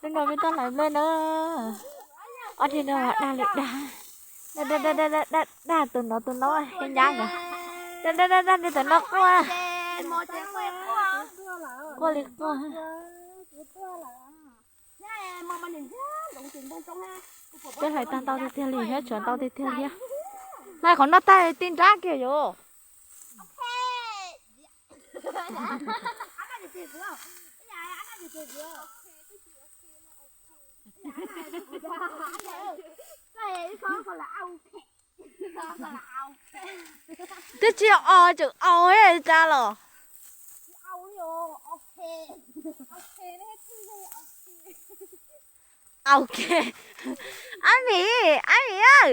Hnub no peb tuaj hlais nplej na. Ob tug no dag li dag. Dag, dag, dag, dag, dag tus no tus no heev nyab nkawd. Dag, dag, dag, dag li tus no quaj. Quaj li quaj. Peb hlais tag ntau tiag tiag li thiab, tshuav ntau tiag tiag thiab. Hlais qhov no tag ti nrab kiag yom. Twb tsis o tseem au li cas los. Ok. Ab Mim, ab Mim,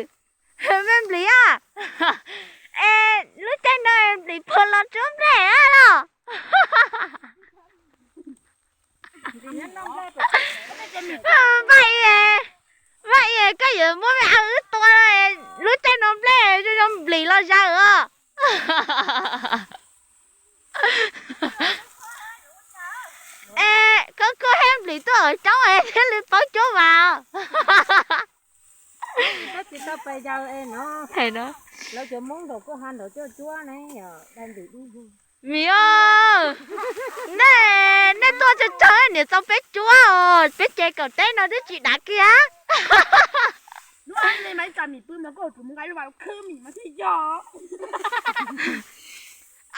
me nplis a, es lub caij no nplis puas los tsuab nplej a los? Vaj Ib, Vaj Ib, koj yuav muab me aw wb tua, lub caij no nplej zoo zoo nplis los zaws os. Es koj koj heb nplis tuaj hauv coob es thiaj li paub cuab mas. Koj tsis tau pais yaws es no, lawv cov Hmoob nraum koj ha nraum coj cuab ne, yog dai nplis dub. Mim, nej, nej tuaj tsawg tsawg niam txaus peb cuab os, peb ces kaum teb no twb tsis dav kiag.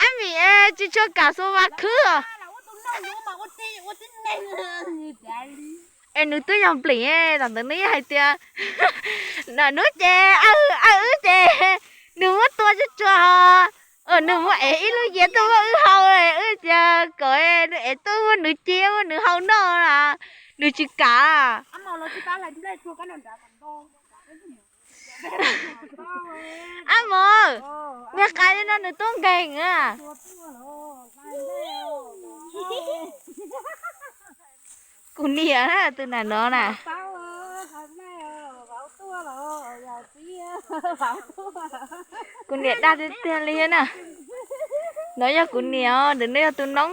Ab Mim, tsis tshua kam xua vas khwb os. Es nws twb yog nplis, tam ntawd nws yeej hais tias, hnub ces aw wb ces nws muab tua tsuag tsuag, nws muab ev ib lub yias tuaj muab wb hau, wb tias kom nws ev tuaj muab nws cia muab nws hau noj las, nws tsis kam. Ab Mos, niag qas li no nws tub nkeeg a. Kuv niam tus nam no na. Kuv niam dag tiag tiag li na. No yog kuv niam, ntawm no yog tus noob,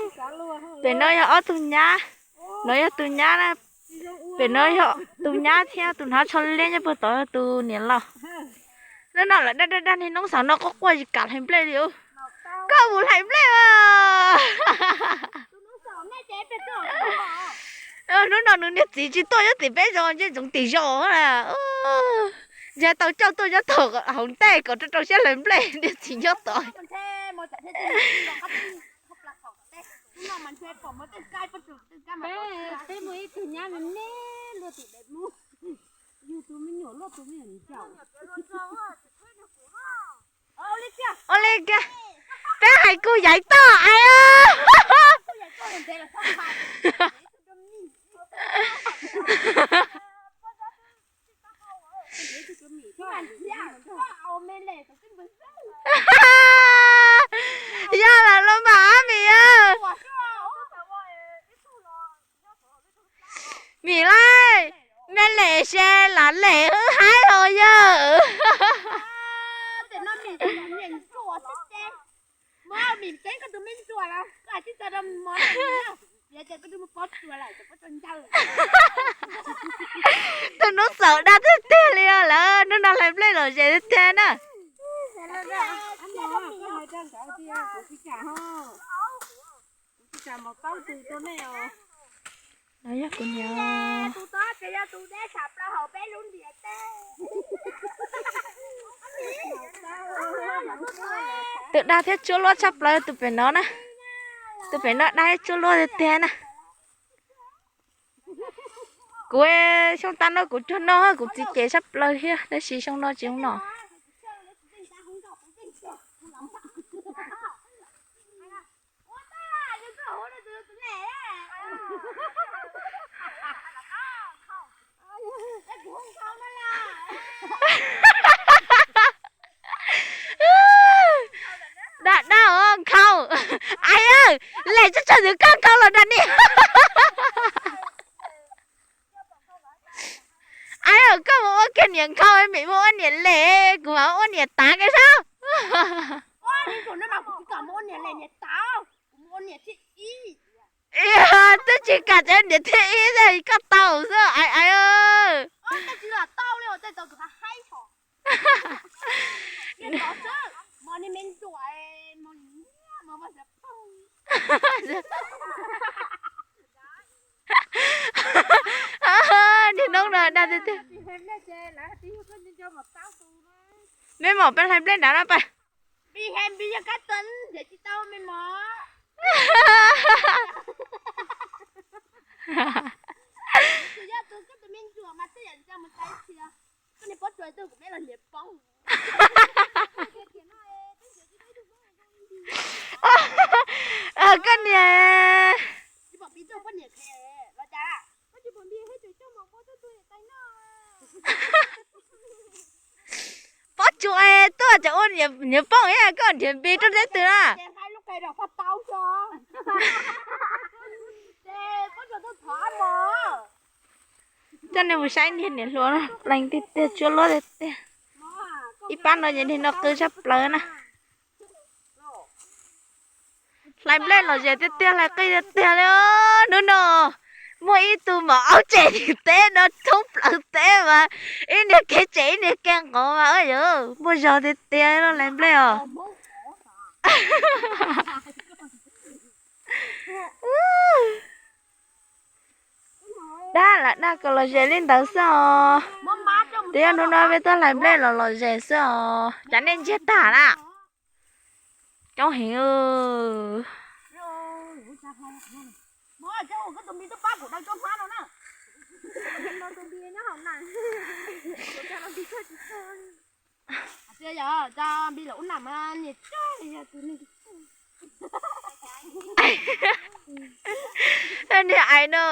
pem no yog ob tug nyab. No yog tus nyab na, pem no yog tus nyab thiab tus hnav tsho liab nyob puag tod yog tus niam laus. Hnub no lawv dag dag dag niag noob xav no quaj quaj tsis kam hlais nplej li. Koj mus hlais nplej as. Hnub no nws niag txiv tsis tuaj nyob tim peb zos, ntshe ntsoov tim zos na. Ntshe tau coj tuaj nyob tom hauv ntej kom rau rau siab hlais nplej, niag txiv nyob tod. Peb mus ib tug nyab me me luaj tim daim mub, yug tus me nyuam luaj tus me nyuam ntsaum. Ua li kiag, peb hais kuv yaiv toj ais. Yog lawm los mas Mim. Mim laij, me lem se lam lem wb haib los yawg. Tus noob xaum dag tiag tiag li os lawm, hnub no hlais nplej lom zem tiag tiag na. No yog kuv niam. Tus dag thiab tsuab luab tshaj plaws tus pem no na. Tus pem no dag thiab tsuab luab tiag tiag na. Kuv xyoo tas no kuv cuag no kuv txiv cem tshaj plaws thiab, tab sis xyoo no tsis zoo no. Dag dag nkhaus. Ais, lem tsuag tsuag tus koj nkhaus los dag ni. Ais, koj mus ua kiag niam nkhaus, Mim mus ua niam lem, kuv mam ua niam tav kiag sab. Tsis kam tsev niam thiab ib, koj tau xwb aiv aiv. Niag noob no dag tiag tiag. Me mom peb hlais nplej nrad no pas. Koj niam. Pob tsuas tuaj cov ua niam poob ib koj nrhiav npis rau teb twg na. Coj nej mus saib niag niam hluas no plees tiag tiag, tsuab luab tiag tiag. Ib pab no ces niag no qw tshaj plaws na. Hlais nplej lom zem tiag tiag, hlais qij tiag tiag li. Hnub no muaj ib tug maum aub tsev tim teb no thoob plaws teb mas ib niag kev tsev ib niag kev nqov mas yuav muaj zog tiag tiag hlais nplej os. Dab lam dag kom lom zem li ntawd xwb os. Twb yog hnub no peb tuaj hlais nplej los lom zem xwb os. Cas nej ntsiag tag na. Coob heev. Niag ais no.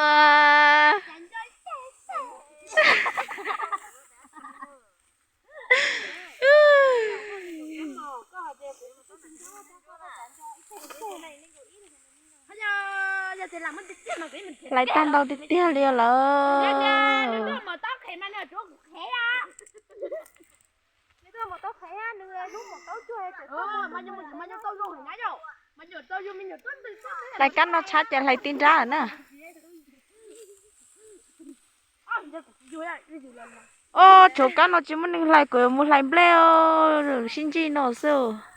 Hlais tag ntau tiag tiag li lawm. Hlais kab no tshab ces hlais tib nrab lawm na. Ob, tshuav kab no tsis muaj neeg hlais, kuv yuav mus hlais nplej sib ntsib no xwb.